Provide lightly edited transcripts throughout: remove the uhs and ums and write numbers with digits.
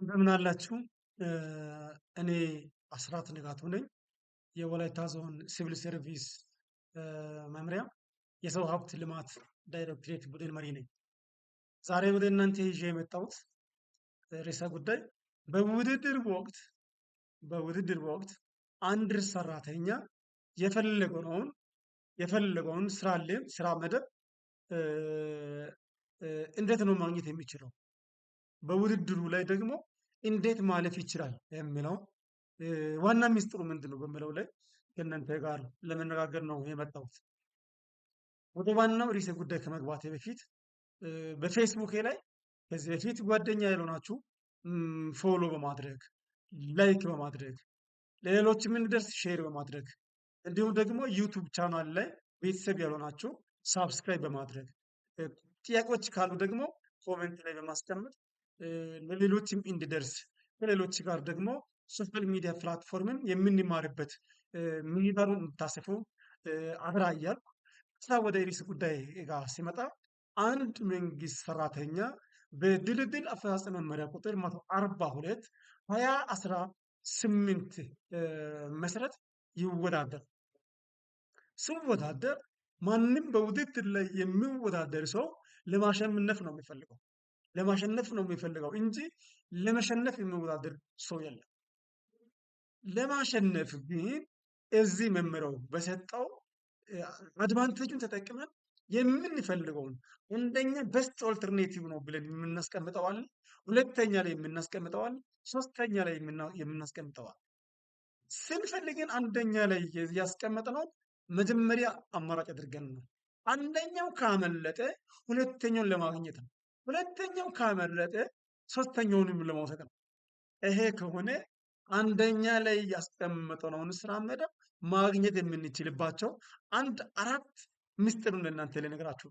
እንደምን አላችሁ? እኔ አስራት ንጋቱ ነኝ። የወላይታ ዞን ሲቪል ሰርቪስ መምሪያ የሰው ሀብት ልማት ዳይሬክቶሬት ቡድን መሪ ነኝ። ዛሬ ወደ እናንተ ይዤ የመጣሁት ርዕሰ ጉዳይ በውድድር ወቅት በውድድር ወቅት አንድ ሰራተኛ የፈለገውን ስራ መደብ እንዴት ነው ማግኘት የሚችለው? በውድድሩ ላይ ደግሞ እንዴት ማለፍ ይችላል የሚለው ዋና ሚስጥሩ ምንድን ነው በሚለው ላይ ከእናንተ ጋር ለመነጋገር ነው የመጣሁት። ወደ ዋናው ርዕሰ ጉዳይ ከመግባቴ በፊት በፌስቡኬ ላይ ከዚህ በፊት ጓደኛ ያልሆናችሁ follow በማድረግ፣ like በማድረግ፣ ለሌሎችም እንዲደርስ share በማድረግ፣ እንዲሁም ደግሞ ዩቱብ ቻናል ላይ ቤተሰብ ያልሆናችሁ subscribe በማድረግ፣ ጥያቄዎች ካሉ ደግሞ comment ላይ በማስቀመጥ ለሌሎችም እንዲደርስ ከሌሎች ጋር ደግሞ social media platform ን የምንማርበት ምህዳሩን እንድታሰፉ አደራ እያልኩ ስራ ወደ ርዕሰ ጉዳይ ጋር ሲመጣ፣ አንድ መንግስት ሰራተኛ በድልድል አፈጻጸም መመሪያ ቁጥር 142/2018 መሰረት ይወዳደር። ሲወዳደር ማንም በውድድር ላይ የሚወዳደር ሰው ለማሸነፍ ነው የሚፈልገው። ለማሸነፍ ነው የሚፈልገው እንጂ ለመሸነፍ የሚወዳደር ሰው የለም። ለማሸነፍ ግን እዚህ መመሪያው በሰጠው advantage ኡን ተጠቅመን የምንፈልገውን አንደኛ best alternative ነው ብለን የምናስቀምጠው አለ፣ ሁለተኛ ላይ የምናስቀምጠው አለ፣ ሶስተኛ ላይ የምናስቀምጠው አለ። ስንፈልግን አንደኛ ላይ ያስቀመጥነው መጀመሪያ አማራጭ አድርገን ነው። አንደኛው ካመለጠ ሁለተኛውን ለማግኘት ነው። ሁለተኛው ካመለጠ ሶስተኛውንም ለመውሰድ ነው። ይሄ ከሆነ አንደኛ ላይ ያስቀመጥነውን ስራ መደብ ማግኘት የምንችልባቸው አንድ አራት ምስጢሩን ለእናንተ ልነግራችሁ።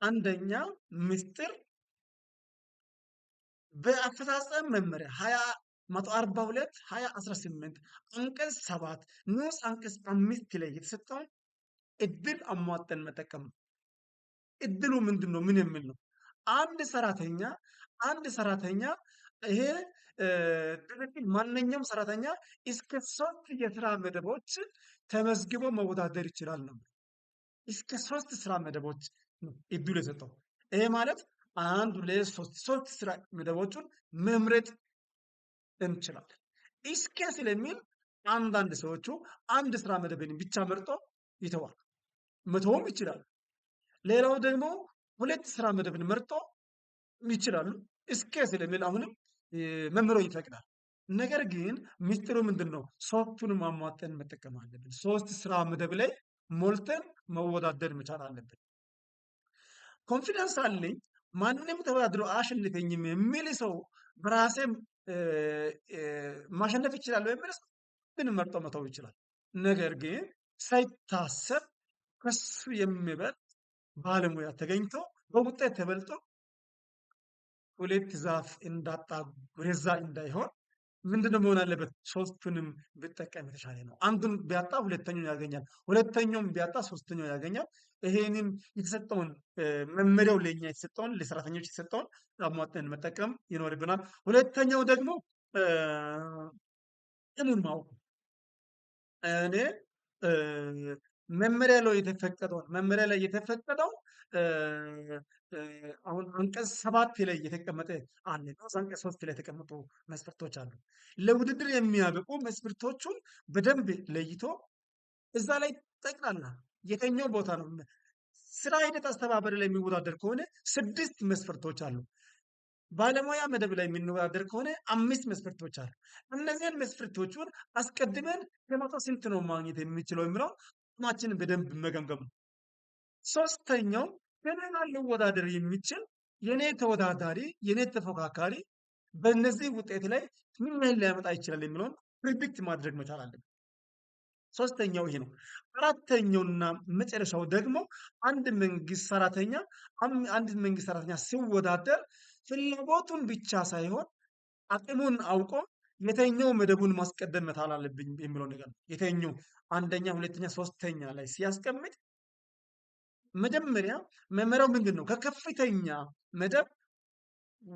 አንደኛ ምስጢር በአፈጻጸም መመሪያ 142/2018 አንቀጽ 7 ንዑስ አንቀጽ 5 ላይ የተሰጠውን እድል አሟጠን መጠቀም ነው። እድሉ ምንድን ነው? ምን የሚል ነው? አንድ ሰራተኛ ይሄ ድርጅት ማንኛውም ሰራተኛ እስከ ሶስት የስራ መደቦች ተመዝግቦ መወዳደር ይችላል ነው። እስከ ሶስት ስራ መደቦች ነው እድሉ የሰጠው። ይሄ ማለት አንድ፣ ሁለት፣ ሶስት፣ ሶስት ስራ መደቦቹን መምረጥ እንችላለን። እስከ ስለሚል አንዳንድ ሰዎቹ አንድ ስራ መደብን ብቻ መርጦ ይተዋል፣ መተውም ይችላሉ። ሌላው ደግሞ ሁለት ስራ መደብን መርጦ ይችላሉ። እስከ ስለሚል አሁንም መመሪያው ይፈቅዳል። ነገር ግን ሚስጥሩ ምንድን ነው? ሶስቱንም አሟጠን መጠቀም አለብን። ሶስት ስራ መደብ ላይ ሞልተን መወዳደር መቻል አለብን። Confidence አለኝ፣ ማንም ተወዳድሮ አያሸንፈኝም የሚል ሰው፣ በራሴም ማሸነፍ ይችላል የሚል ሰው ግን መርጦ መተው ይችላል። ነገር ግን ሳይታሰብ ከሱ የሚበልጥ ባለሙያ ተገኝቶ በውጤት ተበልጦ ሁለት ዛፍ እንዳጣ ጉሬዛ እንዳይሆን ምንድነው መሆን አለበት? ሶስቱንም ቢጠቀም የተሻለ ነው። አንዱን ቢያጣ ሁለተኛውን ያገኛል። ሁለተኛውን ቢያጣ ሶስተኛውን ያገኛል። ይሄንን የተሰጠውን መመሪያው ለኛ የተሰጠውን፣ ለሰራተኞች የተሰጠውን አሟጠን መጠቀም ይኖርብናል። ሁለተኛው ደግሞ ጥቅሙን ማወቅ። እኔ መመሪያ ላይ የተፈቀደው አሁን አንቀጽ 7 ላይ የተቀመጠ አለ። አንቀጽ 3 ላይ የተቀመጡ መስፈርቶች አሉ። ለውድድር የሚያበቁ መስፈርቶቹን በደንብ ለይቶ እዛ ላይ ጠቅላላ የትኛው ቦታ ነው፣ ስራ ሂደት አስተባባሪ ላይ የሚወዳደር ከሆነ ስድስት መስፈርቶች አሉ። ባለሙያ መደብ ላይ የምንወዳደር ከሆነ አምስት መስፈርቶች አሉ። እነዚህን መስፈርቶቹን አስቀድመን ከ100 ስንት ነው ማግኘት የሚችለው የሚለው አቅማችንን በደንብ መገምገም ነው። ሶስተኛው ከኔ ጋር ሊወዳደር የሚችል የኔ ተወዳዳሪ፣ የኔ ተፎካካሪ በእነዚህ ውጤት ላይ ምን ያህል ሊያመጣ ይችላል የሚለውን predict ማድረግ መቻል አለብን። ሶስተኛው ይሄ ነው። አራተኛውና መጨረሻው ደግሞ አንድ መንግስት ሰራተኛ ሲወዳደር ፍላጎቱን ብቻ ሳይሆን አቅሙን አውቆ የትኛው መደቡን ማስቀደም መቻል አለብኝ የሚለው ነገር ነው። የትኛው አንደኛ፣ ሁለተኛ፣ ሶስተኛ ላይ ሲያስቀምጥ መጀመሪያ መመሪያው ምንድን ነው? ከከፍተኛ መደብ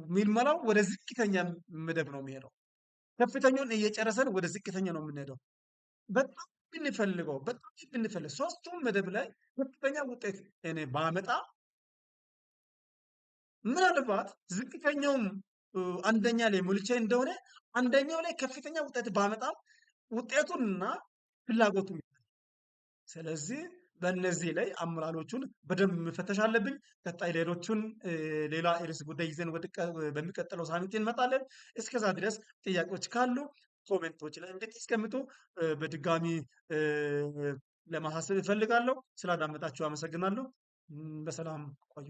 ምልመላው ወደ ዝቅተኛ መደብ ነው የሚሄደው። ከፍተኛውን እየጨረሰን ወደ ዝቅተኛ ነው የምንሄደው። በጣም ብንፈልገው በጣም ብንፈልግ ሶስቱም መደብ ላይ ከፍተኛ ውጤት እኔ ባመጣ ምናልባት ዝቅተኛውም አንደኛ ላይ ሞልቼ እንደሆነ አንደኛው ላይ ከፍተኛ ውጤት ባመጣም ውጤቱንና ፍላጎቱ፣ ስለዚህ በእነዚህ ላይ አሞላሎቹን በደንብ መፈተሽ አለብኝ። ቀጣይ ሌሎቹን ሌላ ርዕሰ ጉዳይ ይዘን በሚቀጥለው ሳምንት እንመጣለን። እስከዛ ድረስ ጥያቄዎች ካሉ comment ኦች ላይ እንድታስቀምጡ በድጋሚ ለማሳሰብ እፈልጋለሁ። ስላዳመጣችሁ አመሰግናለሁ። በሰላም ቆዩ።